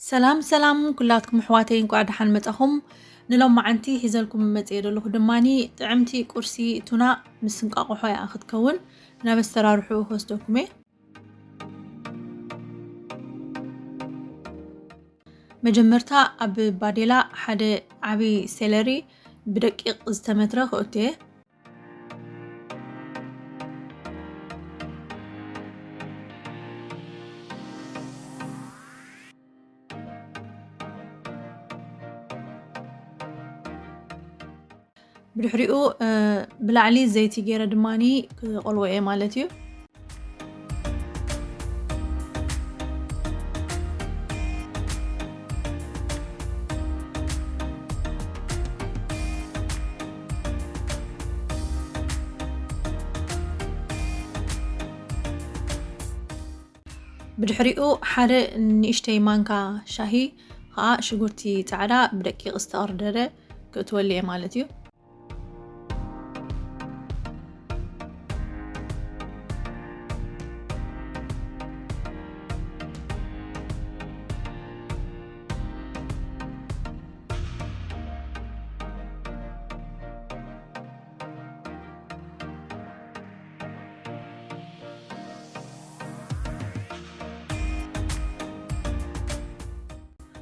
ሰላም ሰላም ኩላትኩም ኣሕዋተይ፣ እንቋዕ ደሓን መጻኹም። ንሎማዓንቲ ሒዘልኩም መጽየ ዘለኹ ድማኒ ጥዕምቲ ቁርሲ ቱና ምስ እንቋቑሖ እያ ክትከውን። ናብ ኣሰራርሑ ክወስደኩም እየ። መጀመርታ ኣብ ባዴላ ሓደ ዓቢ ሴለሪ ብደቂቕ ዝተመትረ ክእቱ እየ። ብድሕሪኡ ብላዕሊ ዘይቲ ገይረ ድማኒ ክቆልዎ እየ ማለት እዩ። ብድሕሪኡ ሓደ ንእሽተይ ማንካ ሻሂ ከዓ ሽጉርቲ ፃዕዳ ብደቂቕ ዝተቐርደደ ክእትወሉ እየ ማለት እዩ።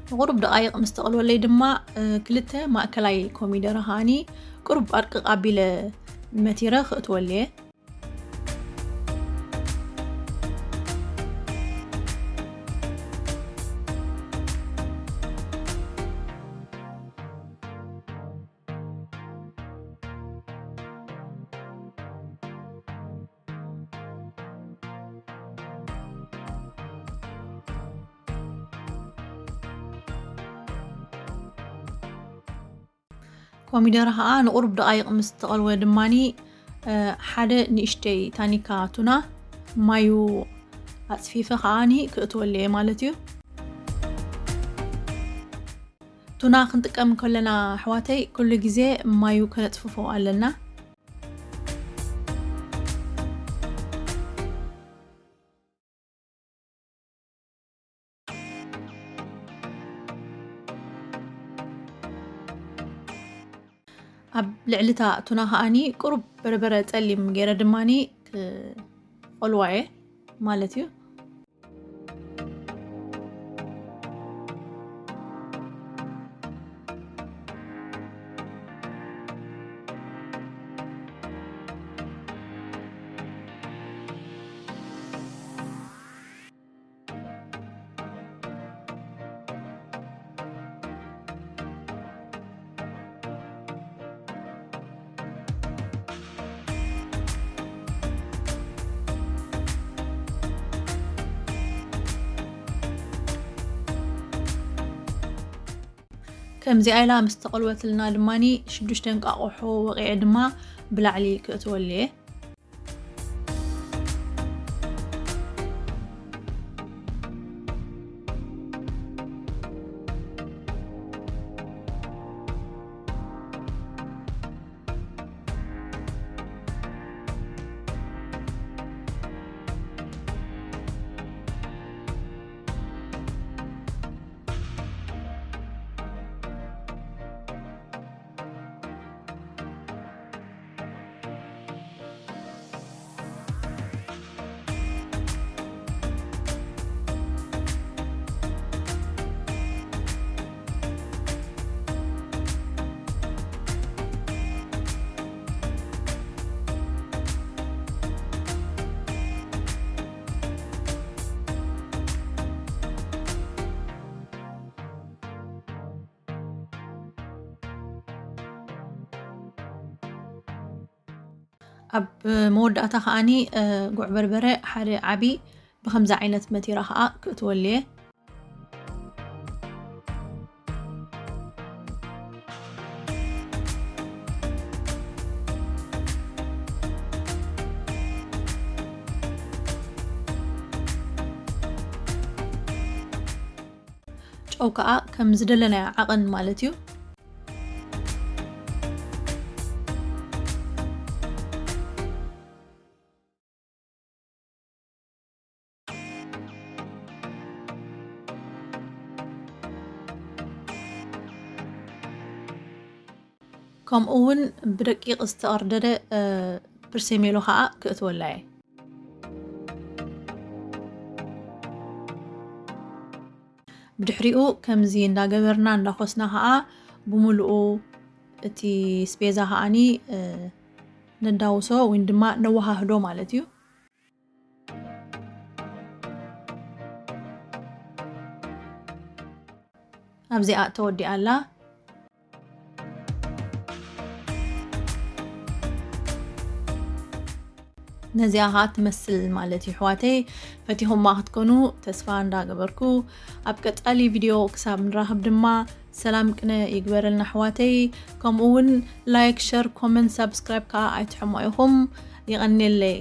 ንቑሩብ ደቓይቕ ምስ ተቐልወለይ ድማ ክልተ ማእከላይ ኮሚደረ ከዓኒ ቁሩብ ኣርቅቕ ኣቢለ መቲረ ክእትወሉ እየ። ኮሚደረ ከዓ ንቑሩብ ደቓይቕ ምስ ተቐልወ ድማኒ ሓደ ንእሽተይ ታኒካ ቱና ማዩ ኣፅፊፈ ከዓኒ ክእትወሉ እየ ማለት እዩ። ቱና ክንጥቀም ከለና ኣሕዋተይ ኩሉ ግዜ ማዩ ከነፅፍፎ ኣለና። ኣብ ልዕሊ እታ ቱና ከዓኒ ቁሩብ በርበረ ጸሊም ገይረ ድማኒ ክቆልዋ እየ ማለት እዩ። ከምዚኣ ኢላ ምስ ተቐልወትልና ድማኒ ሽዱሽተ እንቃቑሖ ወቒዐ ድማ ብላዕሊ ክእትወሉ እየ። ኣብ መወዳእታ ከዓኒ ጉዕ በርበረ ሓደ ዓቢ ብኸምዚ ዓይነት መቲራ ከኣ ክእትወሉ እየ። ጨው ከኣ ከም ዝደለናዮ ዓቐን ማለት እዩ። ከምኡ እውን ብደቂቕ ዝተቐርደደ ፕርሴሜሎ ከዓ ክእትወላ እየ። ብድሕሪኡ ከምዚ እንዳገበርና እንዳኾስና ከዓ ብምሉኡ እቲ ስፔዛ ከዓኒ ነዳውሶ ወይ ድማ ነወሃህዶ ማለት እዩ። ኣብዚኣ ተወዲኣ ኣላ። ነዚኣ ከዓ ትመስል ማለት እዩ ኣሕዋተይ። ፈቲኹማ ክትኮኑ ተስፋ እንዳገበርኩ፣ ኣብ ቀጻሊ ቪድዮ ክሳብ ንራኸብ ድማ ሰላም ቅነ ይግበረልና ኣሕዋተይ። ከምኡ እውን ላይክ፣ ሸር፣ ኮመንት፣ ሳብስክራይብ ከዓ ኣይትሕሞ ኢኹም። ይቐንየለይ።